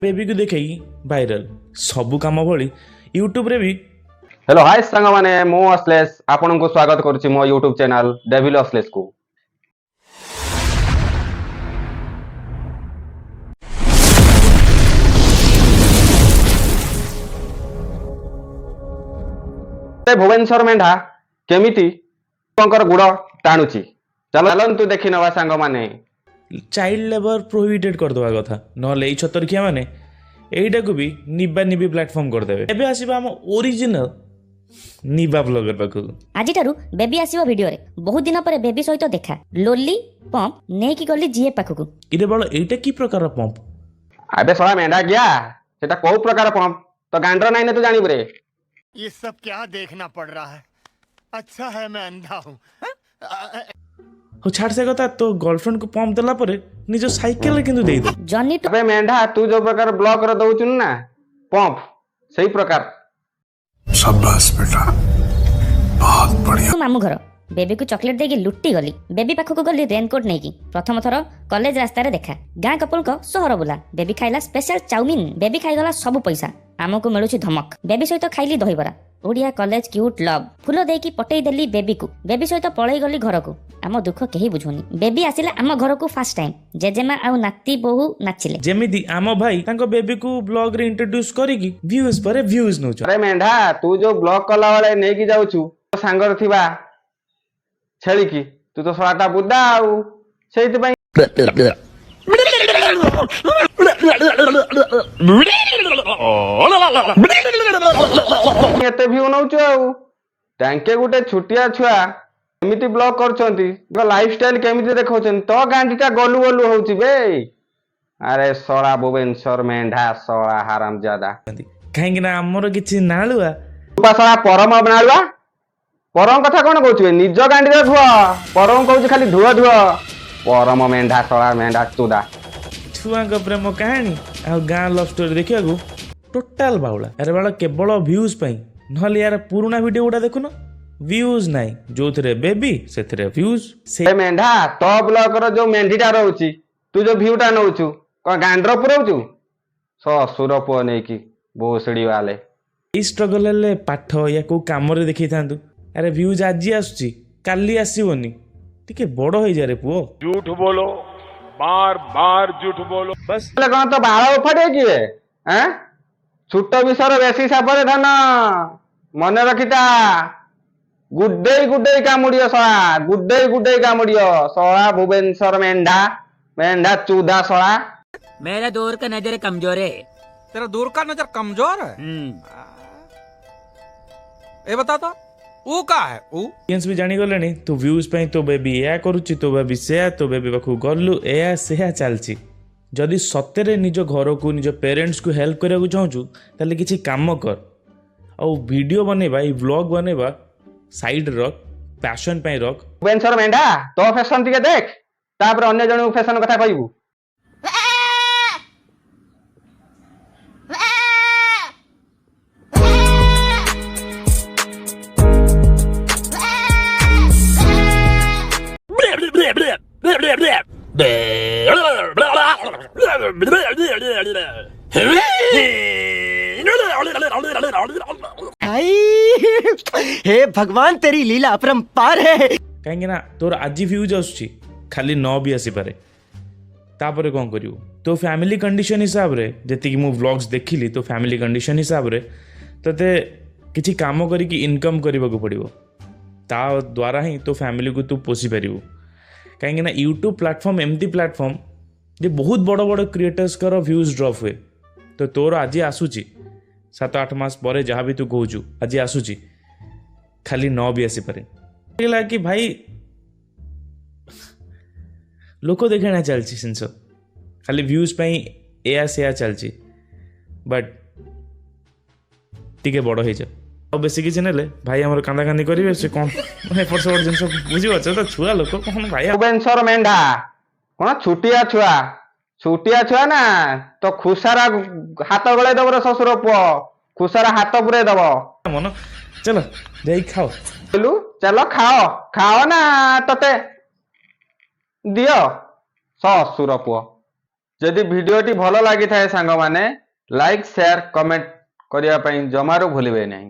ବେବିକୁ ଦେଖେଇକି ଭାଇରାଲ। ସବୁ କାମ ଭଳି ୟୁଟ୍ୟୁବରେ ବି ହ୍ୟାଲୋ ହାଇ ସାଙ୍ଗମାନେ, ମୁଁ ଅଶ୍ଲେଷ ଆପଣଙ୍କୁ ସ୍ୱାଗତ କରୁଛି ମୋ ୟୁଟ୍ୟୁବ ଚ୍ୟାନେଲ ଡେଭିଲ ଅଶ୍ଲେଷକୁ। ଭୁବନେଶ୍ୱର ମେଣ୍ଢା କେମିତି ଲୋକଙ୍କର ଗୁଡ଼ ଟାଣୁଛି, ଚାଲନ୍ତୁ ଦେଖି ନେବା ସାଙ୍ଗମାନେ। ଚାଇଲ୍ଡ ଲେବର ପ୍ରୋହିବିଟେଡ୍ କରିଦେବା କଥା, ନହେଲେ ଏଇ ଛତରଖିଆ ମାନେ ଏଇଟାକୁ ବି ନିବା ନିବି ପ୍ଲାଟଫର୍ମ କରିଦେବେ। ଏବେ ଆସିବା ଆମ ଓରିଜିନାଲ ନିବା ବ୍ଲଗର ପାଖକୁ। ଆଜିଠାରୁ ବେବି ଆସିବ ଭିଡିଓରେ। ବହୁତ ଦିନ ପରେ ବେବି ସହିତ ଦେଖା। ଲୋଲି ପମ୍ପ ନେଇକି ଗଲି ଜିଏ ପାଖକୁ। ଇରେ ବଳ, ଏଇଟା କି ପ୍ରକାର ପମ୍ପ? ଆବେ ଶଳା ମେଣ୍ଢା ଗିଆ, ସେଟା କୋଉ ପ୍ରକାର ପମ୍ପ ତ ଗାଣ୍ଡର ନାଇଁ ନା ତୁ ଜାଣିବୁ ରେ? ये सब क्या देखना पड़ रहा है? अच्छा है मैं अंधा हूँ। ହଉ ଛାଡ଼ ସେ କଥା, ତୋ ଗର୍ଲଫ୍ରେଣ୍ଡକୁ ପମ୍ପ ଦେଲା ପରେ ନିଜ ସାଇକେଲରେ କିନ୍ତୁ ଦେଇଦେ। ଜନି ଟୁ ଆବେ ମେଣ୍ଢା, ତୁ ଯୋଉ ପ୍ରକାର ବ୍ଲକର ଦଉଛୁ ନା ପମ୍ପ, ସେଇ ପ୍ରକାର। शाबाश बेटा, बहुत बढ़िया। ମାମୁଁ ଘର ବେବିକୁ ଚକୋଲେଟ ଦେଇକି ଲୁଟି ଗଲି। ବେବି ପାଖକୁ ଗଲି ରେନକୋଟ ନେଇକି। ପ୍ରଥମ ଥର କଲେଜ ରାସ୍ତାରେ ଦେଖା। ଗାଁ କପଲଙ୍କ ସହର ବୁଲା। ବେବି ଖାଇଲା ସ୍ପେଶାଲ ଚାଉମିନ। ବେବି ଖାଇଗଲା ସବୁ ପଇସା, ଆମକୁ ମିଳୁଛି ଧମକ। ବେବି ସହିତ ଖାଇଲି ଦହିବରା। Odia college cute love. ଫୁଲ ଦେଇକି ପଟେଇ ଦେଲି ବେବିକୁ। ବେବି ସହିତ ପଳେଇ ଗଲି ଘରକୁ। ଆମ ଦୁଃଖ କେହି ବୁଝୁନି। ବେବି ଆସିଲା ଆମ ଘରକୁ ଫାର୍ଷ୍ଟ ଟାଇମ୍। ଜେଜେମା ଆଉ ନାତି ବୋହୂ ନାଚିଲେ। ଯେମିତି ଆମ ଭାଇ ତାଙ୍କ ବେବିକୁ ବ୍ଲଗରେ ଇଣ୍ଟ୍ରୋଡ୍ୟୁସ କରିକି ଭ୍ୟୁଜ ପରେ ଭ୍ୟୁଜ ନଉଛନ୍ତି। ଆରେ ମେଣ୍ଢା, ତୁ ଯୋଉ ବ୍ଲକ କଲା ବେଳେ ନେଇକି ଯାଉଛୁ ତୋ ସାଙ୍ଗରେ ଥିବା ଛେଳିକି, ତୁ ତ ଶଳାଟା ବୁଦା, ଆଉ ସେଇଥିପାଇଁ ଏତେ ଭିଉ ନଉଛୁ। ଆଉ ତାଙ୍କେ ଗୋଟେ ଛୋଟିଆ ଛୁଆ ଏମିତି ବ୍ଲଗ କରୁଛନ୍ତି, ଲାଇଫ ଷ୍ଟାଇଲ କେମିତି ଦେଖାଉଛନ୍ତି, ତୋ ଗାଣ୍ଡିଟା ଗଲୁ ଗଲୁ ହଉଛି ବେ। ଆରେ ଶଳା ଭୁବନେଶ୍ୱର ମେଣ୍ଢା, ଶଳା ହାରାମଜାଦା। କାହିଁକି ନା ଆମର କିଛି ନାଳୁଆ ରୂପା ଶଳା ପରମ ନାଳୁଆ। ପରମ କଥା କଣ କହୁଛୁ ବେ? ନିଜ ଗାଣ୍ଡିରେ ଧୁଅ। ପରମ କହୁଛି ଖାଲି ଧୁଅ ଧୁଅ। ପରମ ମେଣ୍ଢା, ଶଳା ମେଣ୍ଢା ଚୁଦା। ଛୁଆଙ୍କ ପ୍ରେମ କାହାଣୀ ଆଉ ଗାଁ ଲଭ୍ ଷ୍ଟୋରି ଦେଖିବାକୁ ଟୋଟାଲ ବାଉଳା। ଆରେ ବାଳ, କେବଳ ଭ୍ୟୁଜ୍ ପାଇଁ, ନହେଲେ ୟାର ପୁରୁଣା ଭିଡ଼ିଓ ଗୁଡ଼ା ଦେଖୁନ, ଭ୍ୟୁଜ୍ ନାହିଁ। ଯୋଉଥିରେ ବେବି ସେଥିରେ ଭ୍ୟୁଜ୍ ସେ ଏ ମେଣ୍ଢା, ତୋ ବ୍ଲକର ଯୋଉ ମେଣ୍ଢିଟା ରହୁଛି, ତୁ ଯୋଉ ଭିଉଟା ନଉଛୁ, କଣ ଗାଣ୍ଡର ପୁରଉଛୁ ଶ୍ୱଶୁର ପୁଅ ନେଇକି ଭୋସଡି ବାଲେ। ଏଇ ଷ୍ଟ୍ରଗଲ୍ ହେଲେ ପାଠ ୟା କୋଉ କାମରେ ଦେଖେଇଥାନ୍ତୁ। ଆରେ ଭ୍ୟୁଜ୍ ଆଜି ଆସୁଛି, କାଲି ଆସିବନି, ଟିକେ ବଡ଼ ହେଇଯାରେ ପୁଅ। झूठ बोलो, बार बार झूठ बोलो। ବାସ୍। ହେଲେ କଣ ତ ବାଳ ଉଫାଡେ କିଏ ଆଁ? ଛୋଟ ବିଷର ବେଶୀ ସାପରେ ଧନ, ମନେ ରଖିଥା। ଗୁଡେଇ ଗୁଡେଇ କାମୁଡିବ ଶଳା, ଗୁଡେଇ ଗୁଡେଇ କାମୁଡିବ ଶଳା ଭୁବନେଶ୍ୱର ମେଣ୍ଢା, ମେଣ୍ଢା ଚୁଦା ଶଳା। मेरा दूर का नजर कमजोर है। तेरा दूर का नजर कमजोर है। ये बता तो ऊ का है ऊ? ଅଡ଼ିଏନ୍ସ ବି ଜାଣିଗଲେଣି, ତୁ ଭ୍ୟୁଜ୍ ପାଇଁ ତୋ ବେବି ଏୟା କରୁଛି, ତୋ ବେବି ସେୟା, ତୋ ବେବି ପାଖକୁ ଗଲୁ, ଏୟା ସେୟା ଚାଲିଛି। ଯଦି ସତରେ ନିଜ ଘରକୁ, ନିଜ ପେରେଣ୍ଟସକୁ ହେଲ୍ପ କରିବାକୁ ଚାହୁଁଛୁ, ତାହେଲେ କିଛି କାମ କର ଆଉ ଭିଡ଼ିଓ ବନେଇବା, ଏଇ ବ୍ଲଗ୍ ବନେଇବା ସାଇଡ଼୍ ରଖ, ପ୍ୟାସନ୍ ପାଇଁ ରଖ। ଭୁବନେଶ୍ୱର ମେଣ୍ଢା, ତୋ ଫ୍ୟାସନ ଟିକେ ଦେଖ, ତାପରେ ଅନ୍ୟ ଜଣଙ୍କୁ ଫ୍ୟାସନ କଥା କହିବୁ। हे भगवान, तेरी लीला अपरंपार है। କାହିଁକି ନା ତୋର ଆଜି ଭ୍ୟୁଜ୍ ଆସୁଛି, ଖାଲି ନ ବି ଆସିପାରେ, ତାପରେ କ'ଣ କରିବୁ? ତୋ ଫ୍ୟାମିଲି କଣ୍ଡିସନ୍ ହିସାବରେ, ଯେତିକି ମୁଁ ବ୍ଲଗ୍ସ ଦେଖିଲି, ତୋ ଫ୍ୟାମିଲି କଣ୍ଡିସନ୍ ହିସାବରେ ତୋତେ କିଛି କାମ କରିକି ଇନକମ୍ କରିବାକୁ ପଡ଼ିବ। ତା ଦ୍ୱାରା ହିଁ ତୋ ଫ୍ୟାମିଲିକୁ ତୁ ପୋଷି ପାରିବୁ। କାହିଁକି ନା ୟୁଟ୍ୟୁବ୍ ପ୍ଲାଟଫର୍ମ ଏମିତି ପ୍ଲାଟଫର୍ମ ଯେ ବହୁତ ବଡ଼ ବଡ଼ କ୍ରିଏଟର୍ସଙ୍କର ଭ୍ୟୁଜ୍ ଡ୍ରପ୍ ହୁଏ। ତ ତୋର ଆଜି ଆସୁଛି, 7-8 ମାସ ପରେ ଯାହା ବି ତୁ କହୁଛୁ ଆଜି ଆସୁଛି, ଖାଲି ନ ବି ଆସିପାରେ। ଲାଗିଲା କି ଭାଇ ଲୋକ ଦେଖାଣିଆ ଚାଲିଛି ଜିନିଷ, ଖାଲି ଭ୍ୟୁଜ୍ ପାଇଁ ଏୟା ସେୟା ଚାଲିଛି। ବଟ୍ ଟିକେ ବଡ଼ ହେଇଯା। ଆଉ ବେଶୀ କିଛି ନେଲେ ଭାଇ ଆମର କାନ୍ଦା କାନ୍ଦି କରିବେ। ସେ କ'ଣ ଏପଟ ସେପଟ ଜିନିଷ ବୁଝିପାରୁଛ ତ? ଛୁଆ ଲୋକ କ'ଣ ଭାଇ। ଭୁବନେଶ୍ୱର ମେଣ୍ଢା କଣ ଛୁଟିଆ ଛୁଆ? ଛୁଟିଆ ଛୁଆ ନା ତ ଖୁସାରା ହାତ ଗଳେଇ ଦବ ରେ ଶ୍ୱଶୁର ପୁଅ, ଖୁସାରା ହାତ ପୁରେଇ ଦବ। ମନ ଚାଲ ଯାଇ ଖାଅ। କହିଲୁ ଚାଲ ଖାଅ, ଖାଅ ନା ତତେ ଦିଅ ଶ୍ୱଶୁର ପୁଅ। ଯଦି ଭିଡ଼ିଓଟି ଭଲ ଲାଗିଥାଏ ସାଙ୍ଗମାନେ, ଲାଇକ୍, ସେୟାର, କମେଣ୍ଟ କରିବା ପାଇଁ ଜମାରୁ ଭୁଲିବେ ନାହିଁ।